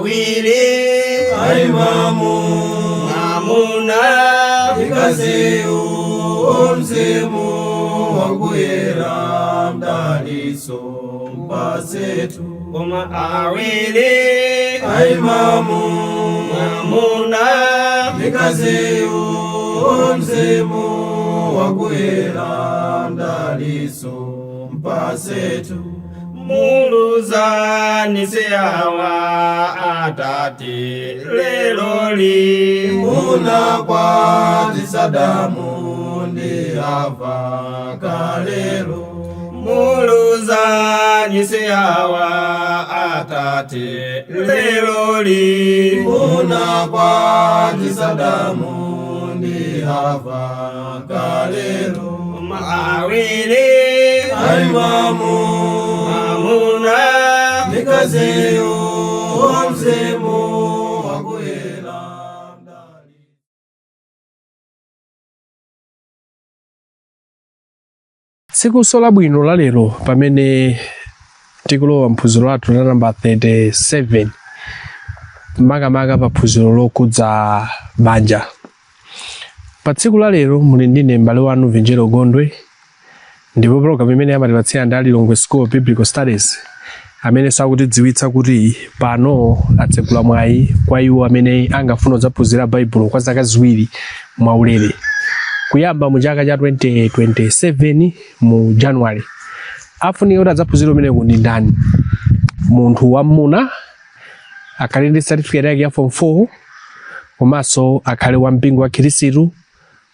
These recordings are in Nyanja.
Awiri Aimamu mwamuna Mkaziyu mzimu wakuyera mdaliso mpasetu Koma awiri Aimamu mwamuna Mkaziyu mzimu wakuyera mdaliso mpasetu Muluzani siawa atate leloli Munakwatisa Adamu ndi Hava kalelo Muluzani siawa atate leloli Munakwatisa Adamu ndi Hava kalelo Awiri Aimamu mwamuna Mkaziyu mzimu wakuyera mdali Tsikunso labwino la lero pamene tikulowa mphunziro lathu la namba 37, makamaka pa phunziro lokhudza banja. Pa tsiku la lero muli ndine m'bale wanu Vinjero Gondwe, ndipo program imene amatipatsira ndi a Lilongwe School of Biblical Studies, amene sakutidziwitsa kuti pano atsegula mwayi kwa iwo amene angafuna kudzaphunzira Baibulo kwa zaka 2 mwaulere, kuyamba mu chaka cha 2027 mu January. Afunika kuti adzaphunzire umeneku ndi ndani? Munthu wam'muna akhale ndi certificate yake ya form 4, komanso akhale wa mpingo wa Khristu,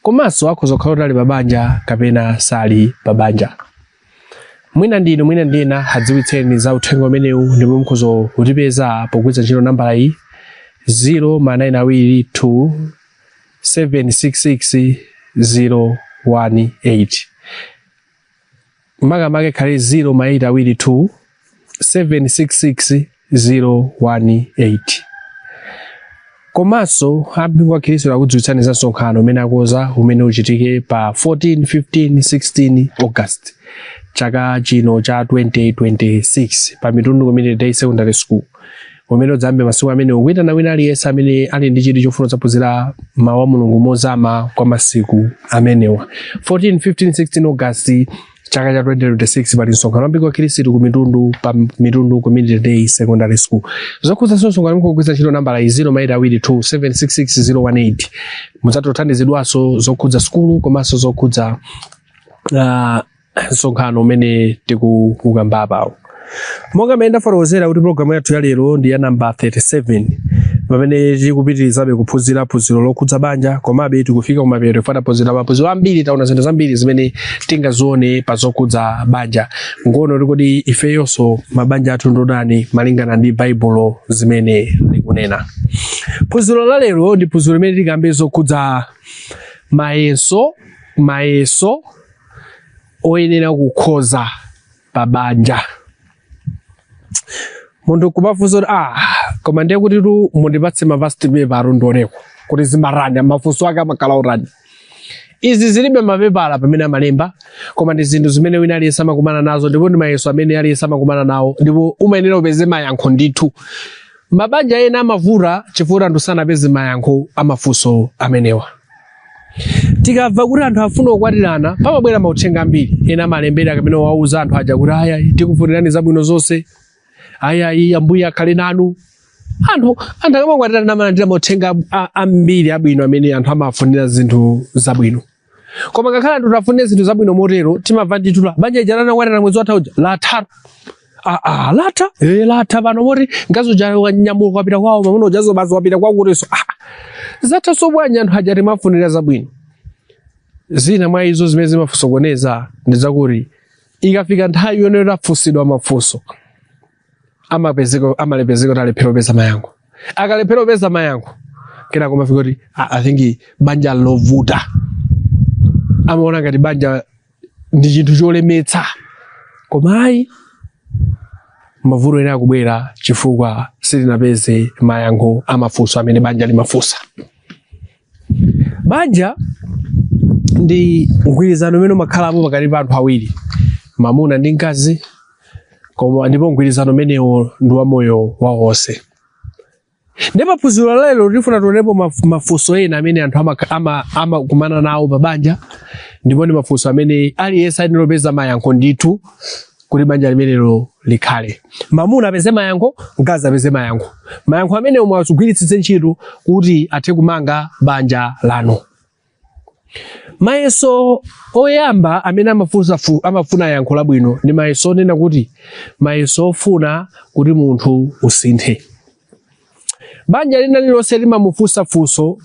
komanso akhoza kukhala kuti ali pabanja kapena sali pabanja. Mwina ndinu, mwina ndina, adziwitseni za uthenga umenewu, ndipo mukhoza kutipeza pogwiritsa ntchito nambala iyi 0 ma 9 awiri 2 766 018, makamaka ikhale 0 ma 8 awiri 2 766 018. Komanso ampingo wa Khristu akudziwitsani za msonkhano umene akonza umene uchitike pa 14, 15, 16 August chaka chino cha 2026 pa Mitundu Community Day Secondary School, umene udzayambe masiku amene ukuitana wina aliyense amene ali ndi chidwi chofuna kudzaphunzira mawu a Mulungu mozama kwa masiku amenewa. 14, 15, 16 August chaka cha 2026 pali msonkhano wa mpingo wa Khristu ku Mitundu pa Mitundu Community Day Secondary School. Zokhudza msonkhano mukugwiritsa ntchito nambala iyi 0 ma 8 awiri 2 766 018. Mudzatothandizidwanso zokhudza sukulu komanso zokhudza msonkhano umene tikukamba apawo. Monga mmene ndafotokozera kuti programu yathu ya lero ndi ya namba 37, pamene tikupitirizabe kuphunzira phunziro lokhudza banja, komabe tikufika kumapeto. Ife taphunzira maphunziro ambiri, taona zinthu zambiri zimene tingazione pa zokhudza banja. Ngono kuti kodi ifeyonso mabanja athu ndotani malingana ndi Baibulo zimene likunena. Phunziro la lero ndi phunziro limene tikambe zokhudza mayeso oyenera kukhoza pa banja. Munthu kumafunsa kuti koma ndiye kuti tu mundipatse ma past paper atu ndioneko kuti zimarani, mafunso ake amakhala otani. Izi zilibe mapepala pamene amalemba, koma ndi zinthu zimene wina aliyense amakumana nazo, ndipo ndi mayeso amene aliyense amakumana nawo, ndipo umayenera upeze mayankho ndithu. Mabanja ena amavuta chifukwa anthu sanapeze mayankho amafunso amenewa. Tikamva kuti anthu afuna kukwatirana, pamabwera mauthenga ambiri. Ena amalembera kapena wauza anthu aja kuti aya, tikufunirani zabwino zonse, aya, Ambuye akhale nanu. Anthu akamakwatirana amalandira mauthenga ambiri abwino amene anthu amafunira zinthu zabwino. Koma ngakhale anthu tafunira zinthu zabwino motero, timamva ndithu la banja ija lanakwatirana mwezi watha uja latha. Latha? Latha pano moti mkazi uja wanyamuka wapita kwawo, mwamuna ujazo basi wapita kwawo kutinso. Zatha so bwanji anthu aja timafunira zabwino. Zina mwa izo zimene zimasokoneza ndi zakuti ikafika nthawi yonena tafunsidwa mafunso, amalepezeka kuti alephera kupeza mayankho. Akalephera kupeza mayankho, kenako amafika kuti, I think banja lovuta. Amaona ngati banja ndi chinthu cholemetsa, koma ayi, mavuto ena akubwera chifukwa sitinapeze mayankho amafunso amene banja limafunsa. Banja ndi mgwirizano umene umakhalapo pakati pa anthu awiri, mamuna ndi mkazi, koma ndipo mgwirizano umenewo ndi wa moyo wawo wonse. Ndipo paphunziro la lero tifuna tionepo mafunso ena amene anthu amakumana nawo pa banja, ndipo ndi mafunso amene aliyense ayenera kupeza mayankho ndithu kuti banja limenelo likhale. Mamuna apeze mayankho, mkazi apeze mayankho. Mayankho amene omwe azigwiritsitse ntchito kuti athe kumanga banja lanu. Mayeso oyamba amene amafuna yankho labwino ndi mayeso onena kuti mayeso ofuna kuti munthu usinthe. Banja lina lililonse limamufunsa funso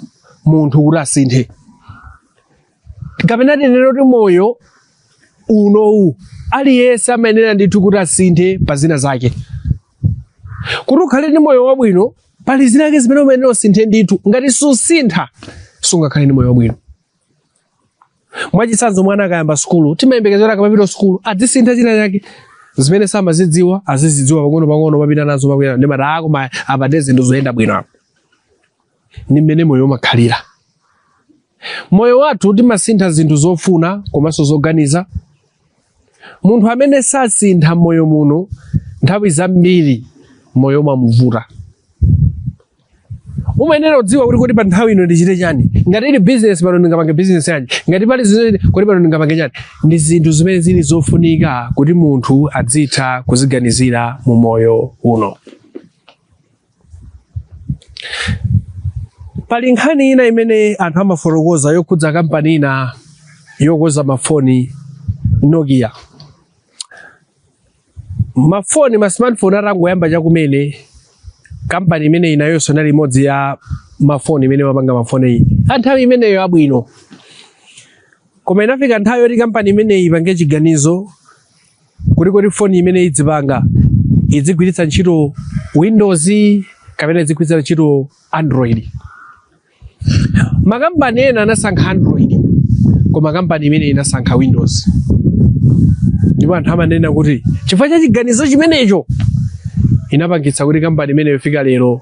munthu kuti asinthe, kapena tinene kuti moyo unowu aliyense amayenera ndithu kuti asinthe pa zina zake. Kuti ukhale ndi moyo wabwino pali zina zake zimene umayenera usinthe ndithu. Ngati susintha sungakhale ndi moyo wabwino. Mwachitsanzo, mwana akayamba sukulu timayembekezera akamapita sukulu adzisintha china chake zimene samazidziwa azizidziwa pang'ono pang'ono, mapita nazo makwera ndi mati koma apa ndi zinthu zoyenda bwino apa. Ndi mmene moyo umakhalira. Moyo wathu timasintha zinthu zofuna komanso zoganiza. Munthu amene sasintha m'moyo muno nthawi zambiri moyo umamuvuta. Umayenera kudziwa kuti kodi pa nthawi ino ndichite chani, ngati ili business pano ndingapange business yanji, ngati pali zinthu kodi pano ndingapange chani. Ndi zinthu zimene zili zofunika kuti munthu adzitha kuziganizira mu moyo uno. Pali nkhani ina imene anthu amafotokoza yokhudza kampani ina yokonza mafoni, Nokia. Mafoni, ma smartphone atangoyamba chakumene, kampani imene inayonso inali imodzi ya mafoni imene imapanga mafoni a nthawi imeneyo abwino. Koma inafika nthawi yoti kampani imeneyi ipange chiganizo kuti kodi foni imene idzipanga idzigwiritsa ntchito Windows kapena idzigwiritsa ntchito Android. Makampani ena anasankha Android, koma kampani imene inasankha Windows. Ndipo anthu amanena kuti chifukwa cha chiganizo chimenecho inapangitsa kuti kampani imeneyo ifika lero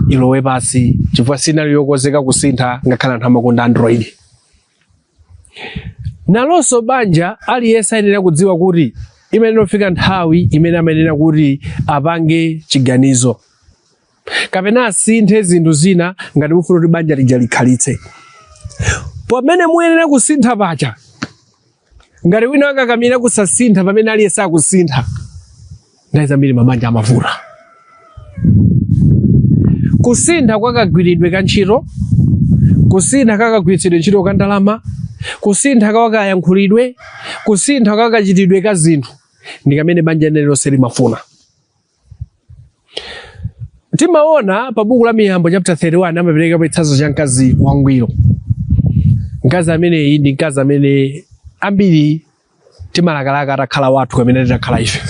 ilowe pasi, chifukwa sinali yokonzeka kusintha ngakhale anthu amakonda Android. Nalonso banja aliyense ayenera kudziwa kuti imayenera kufika nthawi imene amayenera kuti apange chiganizo kapena asinthe zinthu zina ngati mufuna kuti banja lija likhalitse. Pamene muyenera kusintha paja, ngati wina akakamira kusasintha pamene aliyense akusintha, nthawi zambiri mabanja amavuta. Kusintha kwa kagwiridwe ka ntchito, kusintha kwa kagwiritsidwe ntchito ka ndalama, kusintha kwa kayankhulidwe, kusintha kwa kachitidwe ka zinthu ndi kamene banja lililonse limafuna. Timaona pa buku la Miyambo chapter 31 amaperekapo chitsanzo cha mkazi wangwiro. Mkazi ameneyi ndi mkazi amene ambiri timalakalaka atakhala wathu kapena titakhala ife.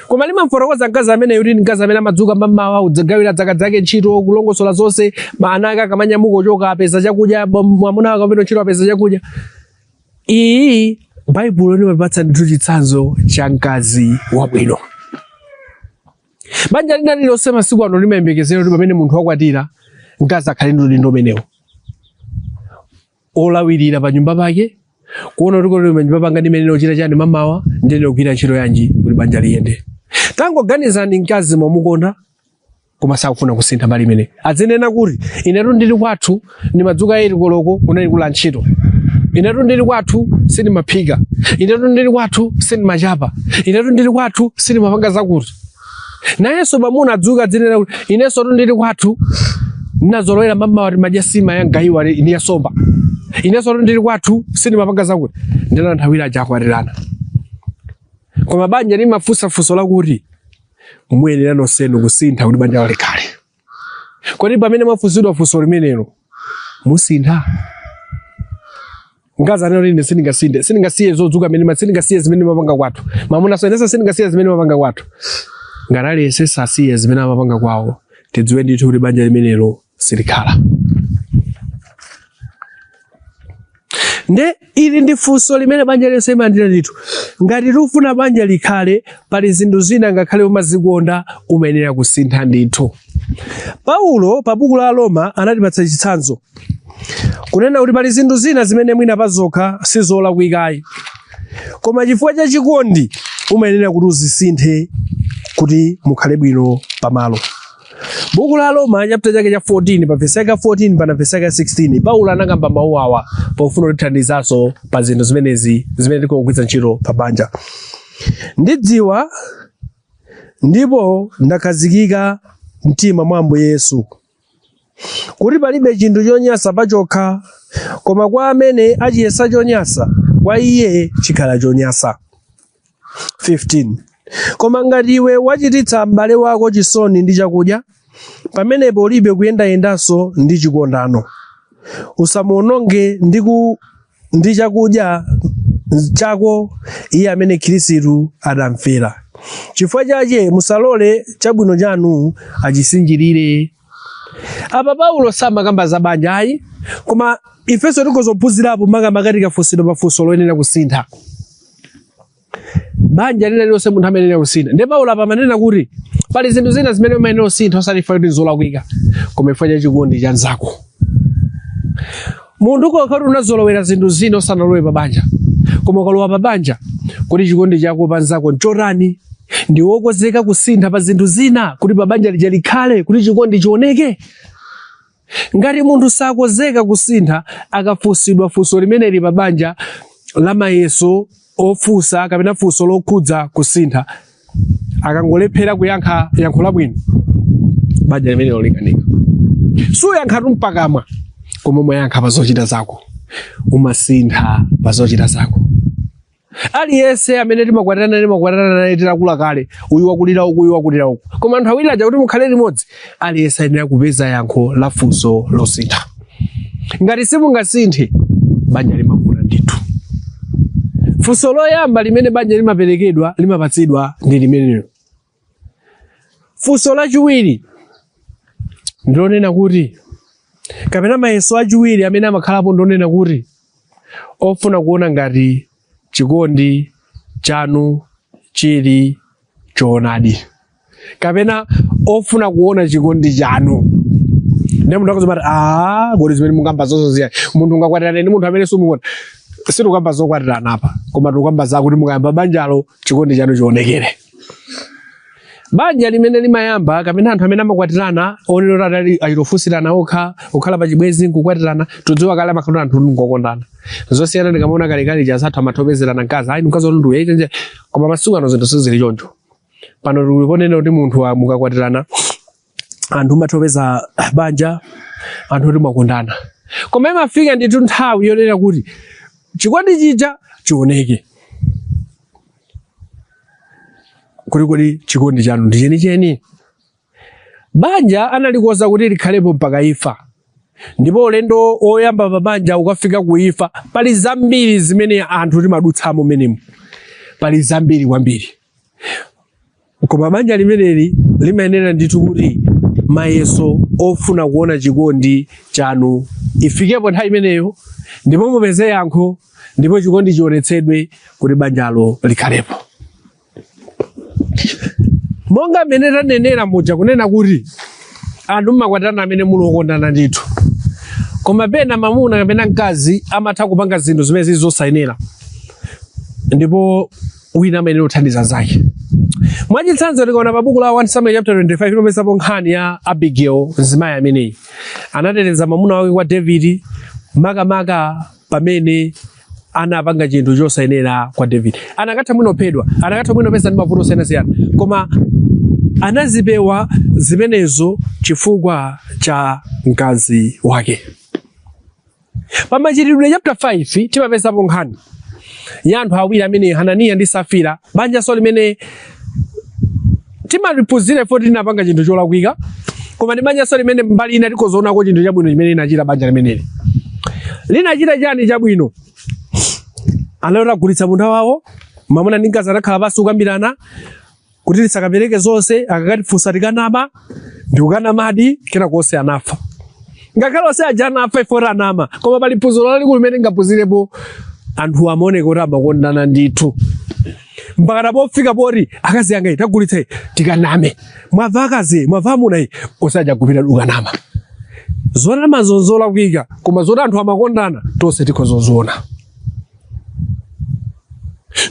Koma limamfotokoza mkazi ameneyu kuti ndi mkazi amene amadzuka mammawa kudzagawira dzakazi ake ntchito, kulongosola zonse, ana ake akamanyamuka kuchoka apeza chakudya, mwamuna wake akamapita ntchito apeza chakudya. Iyi Baibulo limapatsa ndithu chitsanzo cha mkazi wabwino. Banja lina lililonse masiku ano limayembekezera kuti pamene munthu wakwatira, mkazi akhale ndi udindo umenewo olawirira pa nyumba pake, kuona kuti kodi pa nyumba panga ndimayenera kuchita chani mamawa, ndiyenera kugwira ntchito yanji kuti banja liyende. Tangoganizani mkazi mwamukonda koma sakufuna kusintha mbali imene adzinena kuti inetu ndili kwathu ndimadzuka 8 koloko kunali kula ntchito, inetu ndili kwathu sindimaphika, inetu ndili kwathu sindimachapa, inetu ndili kwathu sindimapanga zakuti. Nayenso mwamuna adzuka adzinena kuti inenso tu ndili kwathu ndinazolowera mamawa timadya sima ya mgayiwa ndi ya somba, inenso tu ndili kwathu sindimapanga zakuti. Ndina nthawi aja akwatirana, koma banja limafunsa funso lakuti muyenera nonsenu kusintha kuti banja likhale. Kodi pamene mwafunsidwa funso limenelo musintha? Mkazi anena kuti ine sindingasinthe, sindingasiye zodzuka mmene, sindingasiye zimene mapanga kwathu. Mamunanso inenso sindingasiye zimene mapanga kwathu. Ngati aliyense sasiye zimene amapanga kwawo, tidziwe ndithu kuti banja limenelo silikhala. Nde ili ndi funso limene banja lililonse limalandira ndithu. Ngati tikufuna banja likhale, pali zinthu zina ngakhale umazikonda umayenera kusintha ndithu. Paulo pa buku la Aroma anatipatsa chitsanzo kunena kuti pali zinthu zina zimene mwina pazokha sizolakwikayi, koma chifukwa cha chikondi umayenera kuti uzisinthe kuti mukhale bwino pamalo. Buku la Roma chapter chake cha 14 pa vesi yake 14 pana vesi yake 16, Paulo anakamba mawu awa pofuna kutithandizanso pa zinthu zimenezi zimene tikugwiritsa ntchito pa banja. Ndidziwa ndipo ndakhazikika mtima mwa Ambuye Yesu kuti palibe chinthu chonyansa pachokha, koma kwa amene achiyesa chonyansa, kwa iye chikhala chonyansa. 15 koma ngati iwe wachititsa m'bale wako chisoni ndi chakudya, pamenepo ulibe kuyendayendanso ndi chikondano. Usamuononge ndi chakudya chako iye amene Khristu adamfera. Chifukwa chache musalole chabwino chanu achisinjirire. Apa Paulo samakamba za banja ayi, koma ifenso tikhoza kuphunzirapo makamaka tikafunsidwa pafunso loyenera kusintha. Banja lina lililonse munthu amayenera kusintha. Ndiye Paulo apa amanena kuti pali zinthu zina zimene umayenera kusintha osati chifukwa kuti nzolakwika, koma chifukwa cha chikondi cha mnzako. Munthu ukakhala kuti unazolowera zinthu zina usanalowe pa banja, koma ukalowa pa banja, kuti chikondi chako pa mnzako nchotani? Ndi wokonzeka kusintha pa zinthu zina kuti pa banja lija likhale kuti chikondi chioneke? Ngati munthu sakonzeka kusintha akafunsidwa funso limeneli pa banja la mayeso ofunsa kapena funso lokhudza kusintha, akangolephera kuyankha yankho labwino, banja limenelo likanika. Suyankhatu mpakamwa, koma umayankha pa zochita zako, umasintha pa zochita zako. Aliyense amene timakwatirana timakwatirana naye titakula kale, uyu wakulira uku, uyu wakulira uku, koma anthu awiri aja kuti mukhale limodzi, aliyense ayenera kupeza yankho la funso losintha. Ngati simungasinthe, banja limavuta ndithu. Funso loyamba limene banja limaperekedwa limapatsidwa ndi limenelo. Funso lachiwiri ndilonena kuti, kapena mayeso achiwiri amene amakhalapo ndonena kuti, ofuna kuona ngati chikondi chanu chili choonadi, kapena ofuna kuona chikondi chanu. Ndiye munthu akuzimati, ah, kodi zimene mukamba zonso ziya munthu ungakwatirane ndi munthu amene sumukonda? Sitikukamba zokwatirana apa, koma tikukamba zakuti mukayamba banjalo chikondi chanu chionekere. Banja limene limayamba kapena anthu amene amakwatirana onena kuti adali achitofunsirana okha, kukhala pa chibwenzi nkukwatirana, tudziwa kale amakhala anthu ngokondana. Zosiyana ndikamaona kalekale chazathu amathopezerana mkazi, ayi mkazi wanu ndiuye chenje. Koma masiku ano zinthu sizili choncho. Pano tikuonena kuti munthu mukakwatirana anthu umathopeza banja, anthu oti mwakondana, koma imafika ndithu nthawi yonena kuti chikondi chija chioneke kuti kodi chikondi chanu ndi chenicheni. Banja analikoza kuti likhalepo mpaka imfa, ndipo ulendo woyamba pa banja ukafika ku imfa, pali zambiri zimene anthu timadutsamo menemo, pali zambiri kwambiri. Koma banja limeneli limayenera ndithu kuti mayeso ofuna kuona chikondi chanu ifikepo nthawi imeneyo, ndipo mupeze yankho, ndipo chikondi chionetsedwe kuti banjalo likhalepo. Monga mmene tanenera muja kunena kuti anthu mmakwatirana amene muli okondana ndithu, koma pena mamuna kapena mkazi amatha kupanga zinthu zimene zili zosayenera, ndipo wina amayenera kuthandiza nzake. Mwachitsanzo, tikaona pa buku la 1 Samuel chapter 25, timapezapo nkhani ya Abigail, mzimayi ameneyi anateteza mwamuna wake kwa David, makamaka pamene anapanga chinthu chosayenera kwa David. Anakatha mwina kuphedwa, anakatha mwina kupeza ndi mavuto osiyanasiyana, koma anazipewa zimenezo chifukwa cha mkazi wake. Pa Machitidwe chapter 5 timapezapo nkhani ya anthu awiri amene Hananiya ndi Safira, banjanso limene timaliphunzira ifo tinapanga chinthu cholakwika, koma ndi banjanso limene mbali ina tikozoonako chinthu chabwino chimene linachita banja limeneli. Linachita chani chabwino? Anali atagulitsa munda wawo, mwamuna ndi mkazi anakhala pansi kukambirana kuti tisakapereke zonse, akakatifunsa tikanama, ndikukanamadi, kenako onse anafa. Ngakhale onse aja anafa ifo anama, koma pali phunziro lalikulu limene tingaphunzirepo. Anthu amaoneka kuti amakondana ndithu mpaka pofika poti akazi anga tagulitsa tikaname, mwamva akazi, mwamva amuna, onse aja kupita kukanama. Zonama nzolakwika, koma zoti anthu amakondana tonse tikhoza kuziona.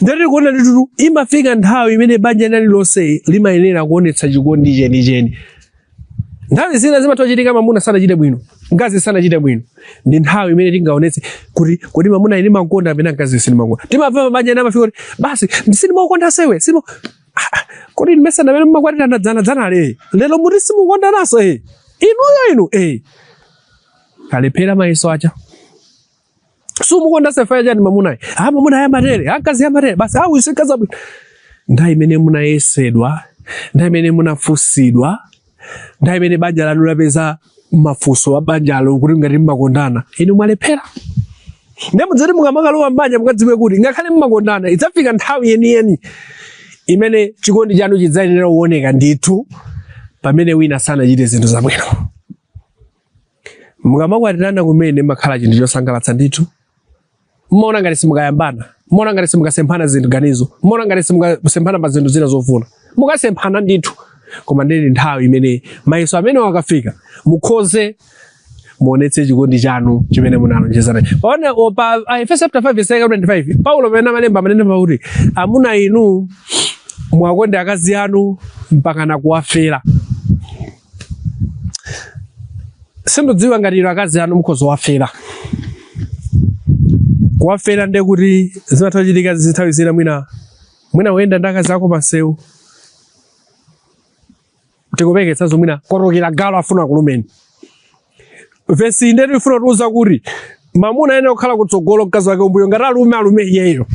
Ndati kuona ndithu imafika nthawi imene banja lililonse limayenera kuonetsa chikondi chenicheni. Nthawi zina zimatha kuchitika mamuna sanachite bwino, mkazi sanachite bwino. Ndi nthawi imene tingaonetse kuti kodi mamuna ine ndimamukonda kapena mkazi sindimamukonda. Timamva mabanja ena amafika kuti basi sindimakukonda sewe simo Ah, ah, kodi mmesa ndamene mmakwatirana dzana dzanale lero muti simukondanaso eh inuyo inu eh kalephera mayeso aja sumukonda sefa chani mamunayi ah mamunayi amatere ah mkazi amatere basi ah uyu si mkazi wabwino. Nthawi imene munayesedwa, nthawi imene munafunsidwa, nthawi imene banja lanu lapeza mafunso a banjalo kuti ngati mmakondana inu mwalephera. Ndiye mudzati mukamakalowa mbanja mukadziwe kuti ngakhale mmakondana idzafika nthawi yeniyeni imene chikondi chanu chidzayenera kuoneka ndithu pamene wina sanachite zinthu zabwino. Mukamakwatirana kumene makhala chinthu chosangalatsa ndithu. Mmaona ngati simukayambana, mmaona ngati simukasemphana zinthu ganizo, mmaona ngati simukasemphana pa zinthu zina zofuna. Mukasemphana ndithu, koma ndi nthawi imene mayeso amene akafika mukhoze muonetse chikondi chanu chimene munalonjezana. Paone pa Aefeso chapter 5 verse 25 Paulo pamene amalemba amanena pakuti amuna inu muwakonde akazi anu mpakana kuwafera. Sindidziwa ngati inu akazi anu mukhoza kuwafera. Kuwafera ndiye kuti zimatha kuchitika nthawi zina mwina mwina uyenda ndi akazi ako pansewu tikupeketsazo mwina kotokera galu afuna akulumeni. Vesi ndetu ifuna kutiuza kuti mamuna ayenera kukhala kutsogolo mkazi wake kumbuyo ngati alume alume iyeyo.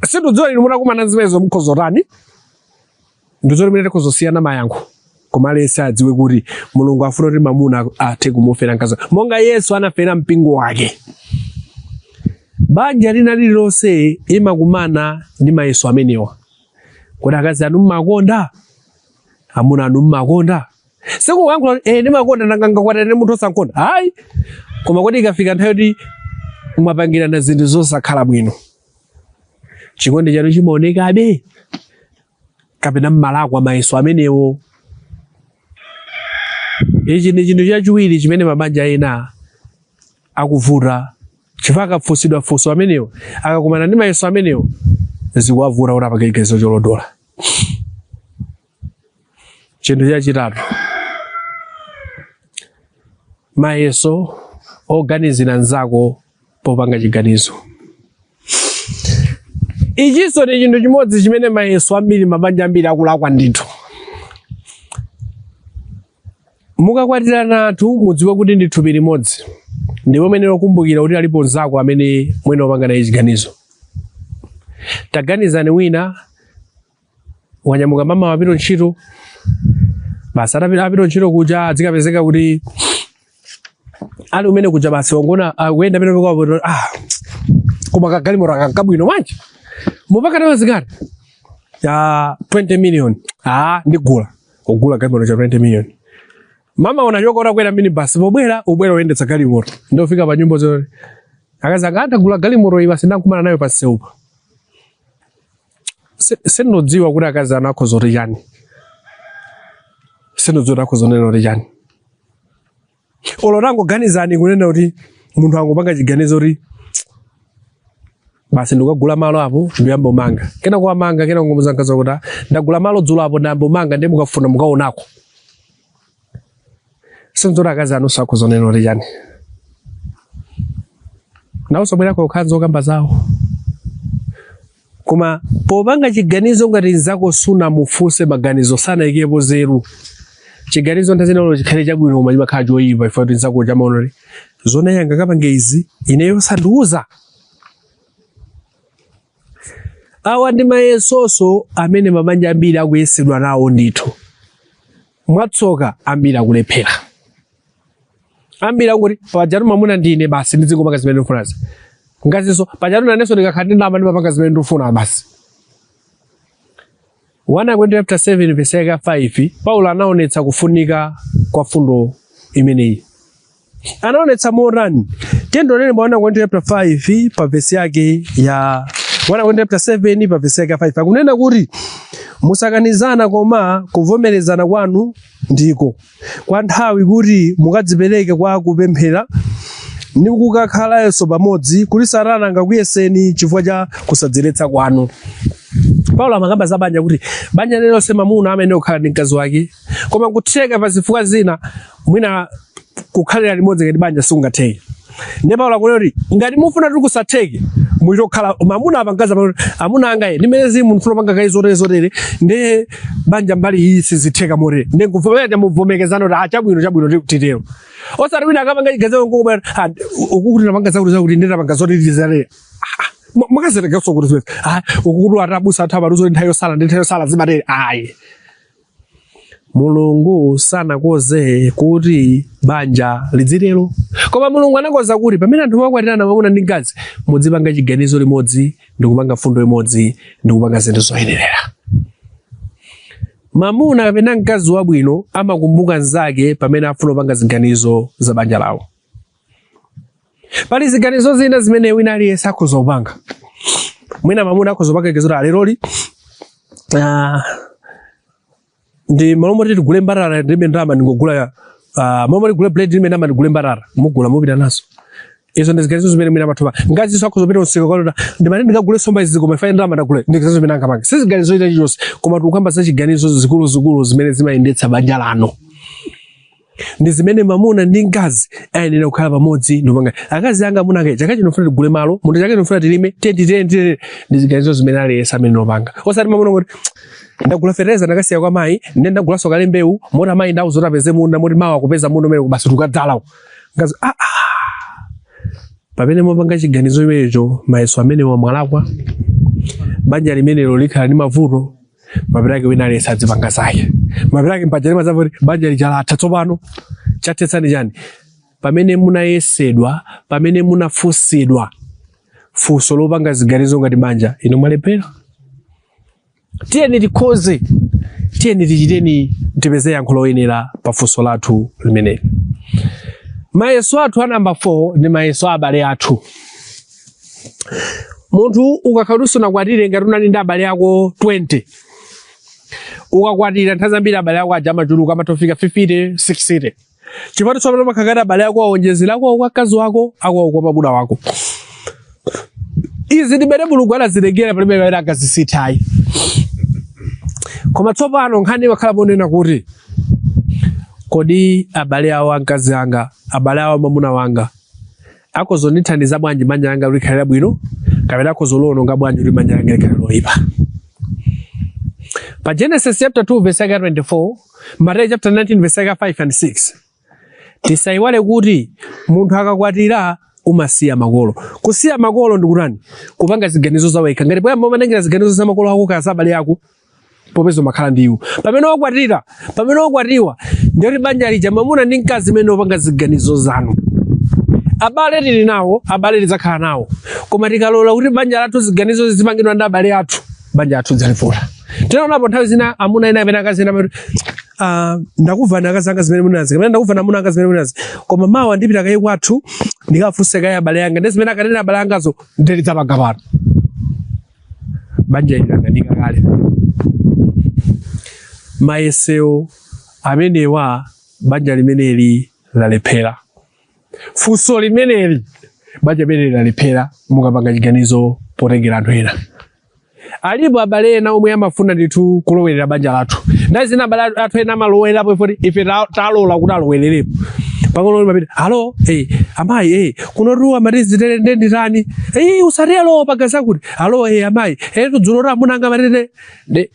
Sindidziwa inu mutakumana zimenezo mukhoza kutani. Ndizoti mwina tikhoza kusiyana mayankho koma aliyense adziwe kuti Mulungu afuna kuti mamuna athe kumufera mkazi wake monga Yesu anafera mpingo wake. Banja lina lililonse imakumana ndi mayeso amenewa. Kodi akazi anu mmakonda? Amuna anu mmakonda? Sikuyankhula kuti eh ndimakonda nanga ndingakwatirane munthu osankonda. Ayi. Koma kodi ikafika nthawi yoti mwapangirana zinthu zosakhala bwino, chikondi chanu chimaonekabe kapena mmalakwa mayeso amenewo? Ichi ndi chinthu chachiwiri chimene mabanja ena akuvuta chifukwa akafunsidwa funso amenewo, akakumana ndi mayeso amenewo, zikuwavuta kuti apange chiganizo cholondola. Chinthu chachitatu, mayeso oganizira nzako popanga chiganizo. Ichinso ndi chinthu chimodzi chimene mayeso ambiri mabanja ambiri akulakwa ndithu. Mukakwatirana anthu mudziwe kuti ndi thupi limodzi, ndipo muyenera kukumbukira kuti alipo mnzako amene muyenera kupanga naye chiganizo. Taganizani wina wanyamuka mama wapita ntchito basi atapita apita ntchito kuja adzikapezeka kuti ali umene kuja basi wangona akuyenda pene pako ah koma kagalimoto kankabwino bwanji mupaka ndalama zingati ya 20 million ah ndigula kugula galimoto cha 20 million mama unachoka utakwera minibus pobwera ubwera uyendetsa galimoto ndofika pa nyumba zoti akazi anga ndagula galimoto iyi basi ndakumana nayo pa msewupa Sindidziwa kuti akazi anu akhoza kuti chani, sindidziwa kuti akhoza kunena kuti chani. Olo tangoganizani kunena kuti munthu angopanga chiganizo kuti basi ndikagula malo apo ndiyamba kumanga, kena kuwamanga kena kungomuuza mkazi kuti "Ah, ndagula malo dzulo apo ndayamba kumanga ndiye mukafuna mukaonako. Sindidziwa kuti akazi anu akhoza kunena kuti chani, nawonso bwera kukhala nzokamba zawo. Koma popanga chiganizo ngati nzako sunamufunse maganizo, sanayikepo zeru, chiganizo nthawi zina chikhale chabwino koma chimakhala choyipa chifukwa kuti nzako chamaona kuti zona iye angakapange izi ineyo osandiuza. Awa ndi mayesonso amene mabanja ambiri akuyesedwa nawo ndithu. Mwatsoka ambiri akulephera. Ambiri akungoti pajatu mamuna ndine basi ndizingopanga zimene ndikufunazi. Mkazinso pajatu nanenso ndikakhala ndi ndalama ndimapanga zimene ndikufuna basi. 1 Akorinto chapter 7 verse yake ya 5 Paulo anaonetsa kufunika kwa fundo imeneyi. Anaonetsa motani? Tiyeni tionene pa 1 Akorinto chapter 5 pa verse yake ya 1 Akorinto chapter 7 pa verse yake ya 5 akunena kuti musakanizana koma kuvomerezana kwanu ndiko kwa nthawi kuti mukadzipereke kwa kupemphera ndi kukakhalanso pamodzi, kuti Satana angakuyeseni chifukwa cha kusadziletsa kwanu. Paulo amakamba za banja kuti banja lililonse mamuna amayenera kukhala ndi mkazi wake, koma kutheka pa zifukwa zina mwina kukhalira limodzi ngati banja sikungatheke. Ndiye Paulo akunena kuti ngati mufuna kuti kusatheke, muchite kukhala mamuna apa mkazi apa, amuna anga ine ndimene zili munthu panga kayi zotere zotere, ndiye banja mbali iyi sizitheka motere, ndiye nkuvomera muvomekezano kuti ah, chabwino chabwino titero, osati wina akapanga chiganizo nkukubwera ah, uku kuti napanga zakuti zakuti ndiye tapanga zotere zotere. Mwakazitenganso kuti zimene ah, uku kuti atabusa athu amatiuza kuti nthawi yosala ndi nthawi yosala zimatere. Ayi, Mulungu sanakoze kuti banja lidzitero, koma Mulungu anakoza kuti pamene anthu mwakwatirana mwamuna ndi mkazi, mudzipanga chiganizo limodzi ndi kupanga fundo imodzi ndi kupanga zinthu zoyenerera. Mamuna kapena mkazi wabwino amakumbuka mnzake pamene afuna kupanga ziganizo za banja lawo. Pali ziganizo zina zimene wina aliyense akhoza kupanga. Mwina mamuna akhoza kupanga chiganizo kuti leroli ndi malo moti tigule mbatata ndilibe ndalama ndingogula malo moti tigule bread ndilibe ndalama ndigule mbatata, mugula mupita nazo. Izo ndi ziganizo zimene mwina amatha kupanga. Mkazinso akhoza kupita msika kwalota ndimati ndikagule somba izi koma ife ndalama ndagula. Ndi ziganizo zimene angapange, si ziganizo china chilichonse, koma tikukamba za chiganizo zikuluzikulu zimene zimayendetsa banja lanu ndi zimene mamuna ndi mkazi ayenera kukhala pamodzi ndikupanga. Akazi anga, amuna anga, chaka chino funa tigule malo munthu, chaka chino funa tilime tenti tenti tenti. Ndi ziganizo zimene aliyense amene opanga, osati mamuna kuti ndagula fertilizer ndakasiya kwa mayi, ndiye ndagulanso kale mbewu, moti amayi ndauza kuti apeze munda, moti mawa kupeza munda umene basi tukadzalawo. Mkazi ah, ah. Pamene mupanga chiganizo chimenecho, mayeso amene mwalakwa, banja limenelo likhala ndi mavuto. Mapeto ake wina aliyense adzipanga zake. Mapeto ake mpaja limadzamva kuti banja lija latha. Tsopano chathetsani chani? Pamene munayesedwa, pamene munafunsidwa funso lopanga ziganizo ngati banja, inu mwalephera. Tiyeni tikhoze, tiyeni tichiteni, tipeze yankho loyenera pa funso lathu limeneli. Mayeso athu a namba 4 ndi mayeso a abale athu. Munthu ukakhala kuti sunakwatire, ngati unali ndi abale ako 20, ukakwatira nthawi zambiri abale ako aja amachuluka, amatofika 50 60, chifukwa tsopano makhala abale ako awonjezera ako kwa mkazi wako, ako kwa mwamuna wako. Izi ndi mmene Mulungu anazilengera, palibe amene angazisinthe. Koma tsopano nkhani imakhala ponena kuti kodi abale awo amkazi anga, abale awo mwamuna wanga akozondithandiza bwanji banja langa likhale labwino, kapena akozolowononga bwanji kuti banja langa likhale loyipa? Pa Genesis chapter 2 verse yake 24, Mateyu chapter 19 verse yake 5 and 6. Tisayiwale kuti munthu akakwatira umasiya makolo. Kusiya makolo ndikutani? Kupanga ziganizo za wekha. Ngati poyamba umatengera ziganizo za makolo ako kaya za abale ako, popeza umakhala ndi iwo, pamene wakwatira, pamene wakwatiwa, ndiye kuti banja lija mwamuna ndi mkazi imene upanga ziganizo zanu. Abale tili nawo, abale tidzakhala nawo, koma tikalola kuti banja lathu ziganizo zizipangidwa ndi abale athu, banja lathu lidzalivuta. Tinaonapo nthawi zina amuna ena amene akazi ena amati, "Ndakuvani akazi anga zimene munazi, kapena ndakuvani amuna anga zimene munazi, koma mawa ndipita kaye kwathu ndikafunse kaye abale anga, ndi zimene akanena abale angazo ndilidzapanga pano." Banja ili lakanika kale. Mayesero amenewa, banja limeneli lalephera. Funso limeneli, banja limeneli lalephera mukapanga chiganizo potengera anthu ena. Alipo abale ena omwe amafuna ndithu kulowerera banja lathu. Nthawi zina abale athu ena amalowerapo ifoti ife talola kuti alowererepo pang'ono. Mapita, "Alo, amayi, kunotu amati zitere, nde nditani?" "Usatero, pagaza kuti." "Alo, amayi, tudzulo ta amuna anga amatete." Nde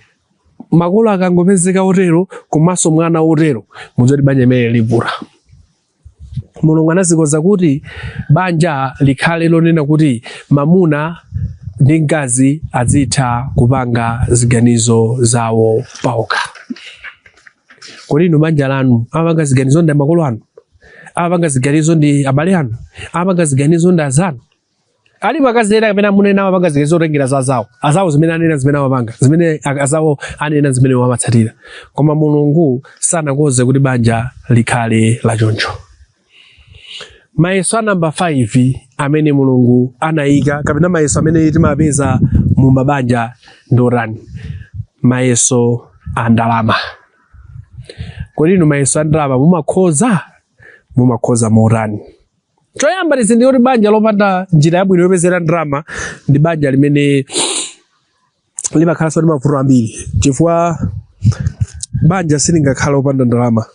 makolo akangopezeka otero komanso mwana otero, mudzati banja limene livuta. Mulungu anazikoza kuti banja likhale lonena kuti mamuna ndi mkazi azitha kupanga ziganizo zawo paokha. Kodi inu banja lanu amapanga ziganizo ndi makolo anu, amapanga ziganizo ndi abale anu, amapanga ziganizo ndi azanu? Alipo akazi ena kapena amuna ena amapanga ziganizo zotengera za azawo. Azawo zimene anena, zimene amapanga, zimene azawo anena, zimene amatsatira. Koma Mulungu sanakoze kuti banja likhale lachoncho. Mayeso a namba 5 amene Mulungu anayika, kapena mayeso amene timapeza mu mabanja ndi otani? Mayeso a ndalama. Kodi inu mayeso a ndalama mumakhoza? Mumakhoza motani? Choyamba, tizindikire kuti banja lopanda njira yabwino yopezera ndalama ndi banja limene limakhalanso ndi mavuto ambiri, chifukwa banja silingakhala lopanda ndalama.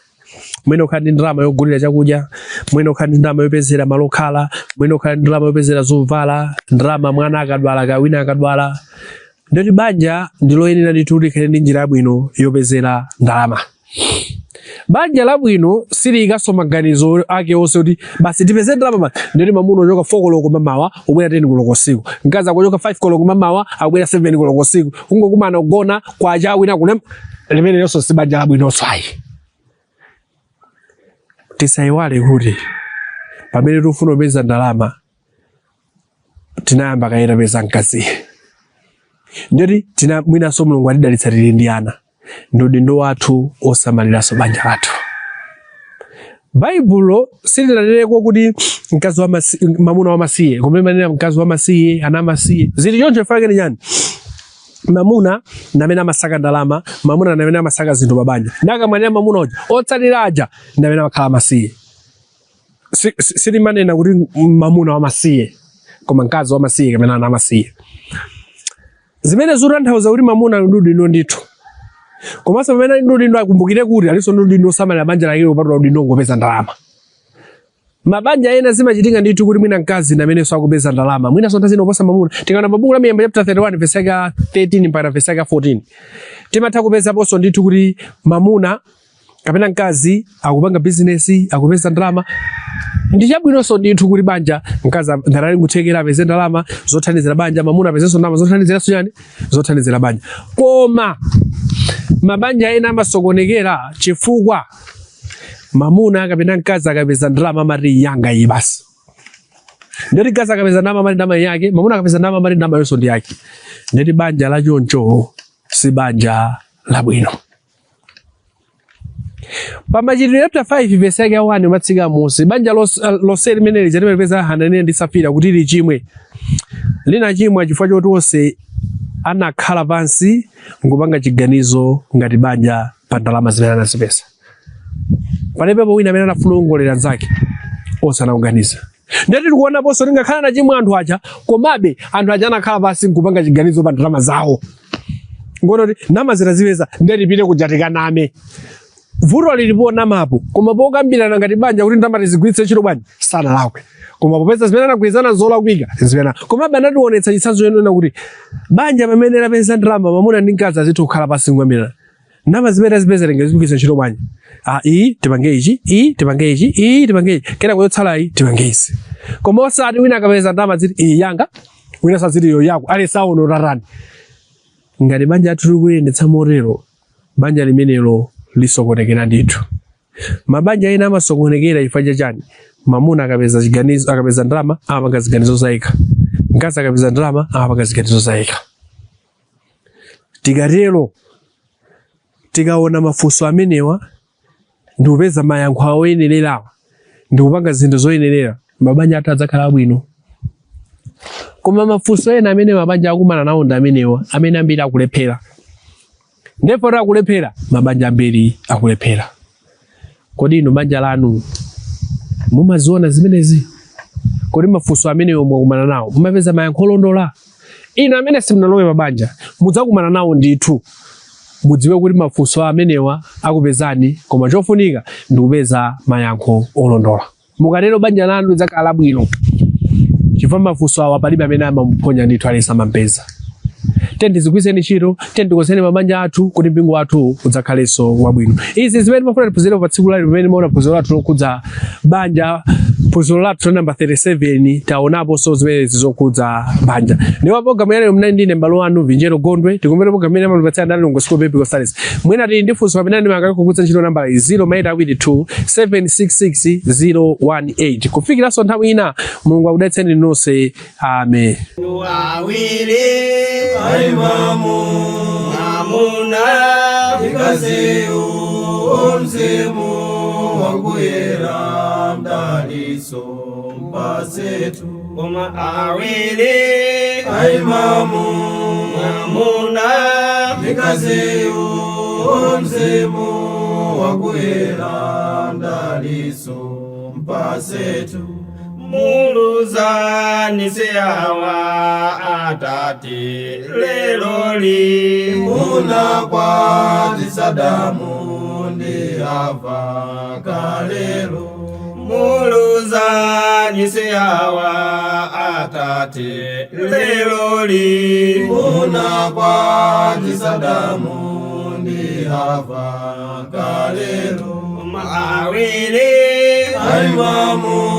Mwene ukhala ndi ndalama yogulira chakudya, mwene ukhala ndi ndalama yopezera malo okhala, mwene ukhala ndi ndalama yopezera zovala, ndalama mwana akadwala, kawina akadwala. Ndoti banja ndi loyenera ndithu likhale ndi njira yabwino yopezera ndalama. Banja labwino siliyikanso maganizo ake onse kuti basi tipeze ndalama basi. Ndoti mamuna uchoka 4 koloko mamawa, ubwera 10 koloko usiku, mkazi akuchoka 5 koloko mamawa, akubwera 7 koloko usiku, kungokumana kugona kwacha wina kulem limene lonso si banja labwinonso ayi. Tisayiwale kuti pamene tikufuna kupeza ndalama, tinayamba kaye tapeza mkazi. Ndoti tina mwinanso Mulungu atidalitsa, tili ndi ana, ndi udindo wathu osamaliranso banja lathu. Baibulo silinaneneko kuti mkazi wa mamuna wamasiye, koma imanena mkazi wamasiye, ana amasiye. Zili choncho chifukwa chake chani? Mamuna ndamene amasaka ndalama, mamuna ndamene amasaka zinthu pabanja. Ndakamwalira mamuna uja, otsalira aja ndamene amakhala amasiye. Silimanena kuti mamuna wamasiye, koma mkazi wamasiye kapena ana amasiye, zimene zikutanthauza kuti mamuna ali ndi udindo ndithu. Komanso pamene ali ndi udindo, akumbukire kuti alinso ndi udindo osamalira banja lake, kupatula udindo ngopeza ndalama. Mabanja ena zimachitika ndithu kuti mwina mkazi ndi amenenso akupeza ndalama, mwinanso nthawi zina kuposa mamuna. Tikaona pa buku la Miyambo chapter 31 verse yake 13 mpaka verse yake 14, timatha kupezaponso ndithu kuti mamuna kapena mkazi akupanga bizinesi, akupeza ndalama. Ndi chabwinonso ndithu kuti banja mkazi ngati ali kuthekera apeze ndalama zothandizira banja, mamuna apezenso ndalama zothandiziranso chani, zothandizira banja. Koma mabanja ena amasokonekera chifukwa mamuna kapena mkazi akapeza ndalama amati yanga iyi basi. Ndeti mkazi akapeza ndalama amati ndalama yake, mamuna akapeza ndalama amati ndalama yonso ndi yake. Ndeti banja la choncho si banja labwino. Pa Machitidwe chapter 5 verse yake ya 1 umatsika musi, banja lonse limene lija timalipeza Hananiya ndi Safira kuti lichimwe, linachimwa chifukwa choti onse anakhala pansi nkupanga chiganizo ngati banja pa ndalama zimene anazipeza. Palibepo wina amene anafuna kuongolera nzake, onse anakuganiza. Ndeti tikuonaponso tingakhala nachimwa anthu aja, komabe anthu aja anakhala pansi nkupanga chiganizo pa ndalama zawo, ngono kuti ndalama zitazipeza ndeti tipite kuja tikaname. Vuto lilipo namapo, koma pokambirana ngati banja kuti ndalama tizigwiritse ntchito bwanji, sanalakwe. Koma popeza zimene anagwirizana zolakwika zimene, komabe anationetsa chitsanzo chonena kuti banja pamene lapeza ndalama, mwamuna ndi mkazi azitha kukhala pansi nkukambirana ndalama zimene tazipeza tingazigwiritse ntchito bwanji. Ah, iyi tipange ichi, iyi tipange ichi, iyi tipange ichi, kenako yotsala iyi tipange izi. Koma osati wina akapeza ndalama ziti iyi yanga, wina saziti iyo yako, ali saono tatani. Ngati banja athu likuyendetsa motero, banja limenelo lisokonekera ndithu. Mabanja ena amasokonekera chifukwa chachani? Mamuna akapeza chiganizo, akapeza ndalama amapanga ziganizo zayekha, mkazi akapeza ndalama amapanga ziganizo zayekha. Tikatero, tikaona mafunso amenewa ndikupeza mayankho oyenererawa ndikupanga zinthu zoyenerera, mabanja athu adzakhala abwino. Koma mafunso ena amene mabanja akumana nawo ndi amenewa amene ambiri akulephera. Ndipo akulephera, mabanja ambiri akulephera. Kodi inu banja lanu mumaziona zimenezi? Kodi mafunso amenewo mwakumana nawo mumapeza mayankho olondola? Inu amene simunalowe mabanja mudzakumana nawo ndithu. Mudziwe kuti mafunso amenewa akupezani, koma chofunika ndi kupeza mayankho olondola. Mukatero banja lanu lidzakhala labwino, chifukwa mafunso awa palibe amene amamuphonya ndithu, aliyense amampeza. Tiyeni tizigwiritseni ntchito, tiyeni tikonzeni mabanja athu kuti mpingo wathu udzakhalenso wabwino. Izi zimene timafuna tiphunzire pa tsiku lalero pamene timaona phunziro lathu lokhudza banja, phunziro lathu la namba 37, taonaponso zimenezi zokhudza banja. Ndipo programu ya lero mnali ndine m'bale wanu Vinjero Gondwe. Tikumvera programu imene amatipatsira ndani? Lilongwe School Biblical Studies. Mwina tili ndi funso kapena ndi makaka kugwiritsa ntchito nambala iyi 0 2 766 018. Kufikiranso nthawi ina, Mulungu akudalitseni nonse, amen. Awiri aimamu mwamuna mkaziyu, mzimu wakuyera mdaliso mpasetu. Koma awiri aimamu mwamuna mkaziyu, mzimu wakuyera mdaliso mpasetu. Muluzani siawa atate leloli. Munakwatisa Adamu ndi Hava kalelo. Muluzani siawa atate leloli. Munakwatisa Adamu ndi Hava kalelo. Awiri. Aimamu.